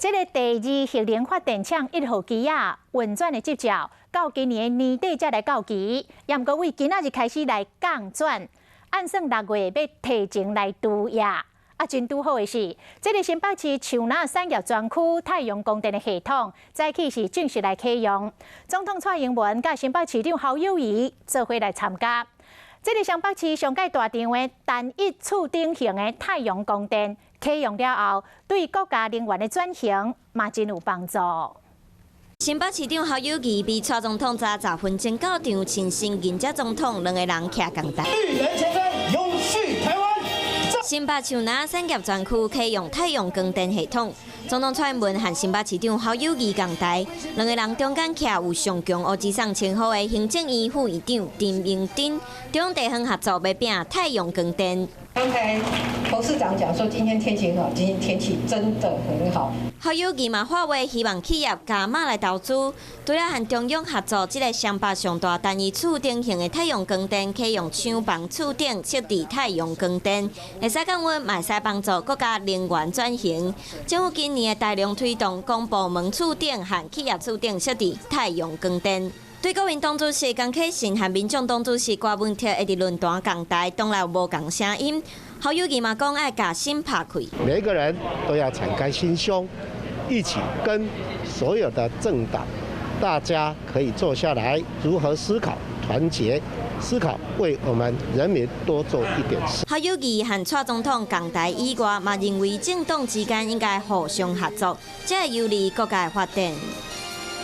這个第二核能發電廠一號機仔運轉的執照，到今年年底才來到期，也毋過為今仔日開始來降轉，按算6月欲提前來除役。啊，真拄好的是，這个新北市樹林產業專區太陽光電的系統，早起是正式來啟用。總統蔡英文佮新北市長侯友宜做伙來參加。這个雙北市上蓋大張的單一厝頂型的太陽光電啟用了後，對國家能源的轉型嘛真有幫助。新北市長侯友宜比蔡總統早10分鐘到場，親身迎接總統，兩个人徛仝台。綠能前瞻，永續台灣。新北樹林產業專區啟用太陽光電系統，總統蔡英文和新北市長侯友宜仝台，兩个人中間徛有上強烏雞送稱號的行政院副院長陳榮珍，中地方合作欲拼太陽光電。剛才侯市長講說今天天氣很好，今天天氣真的很好。侯友宜嘛發話，希望企業加碼來投資，除了和中央合作，這个雙北上大單一厝頂型的太陽光電，啟用廠房厝頂設置太陽光電，會使降溫，嘛會使幫助國家能源轉型。政府今年會大量推動公部門厝頂和企業厝頂設置太陽光電。對國民黨主席江啟臣和民眾黨主席柯文哲會佇論壇仝台，當然無仝聲音。侯友宜嘛講愛共心拍開，每一個人都要敞開心胸，一起跟所有的政黨，大家可以坐下來，如何思考團結，思考為我們人民多做一點事。侯友宜和蔡總統仝台以外，嘛認為政黨之間應該互相合作，才會有利國家發展。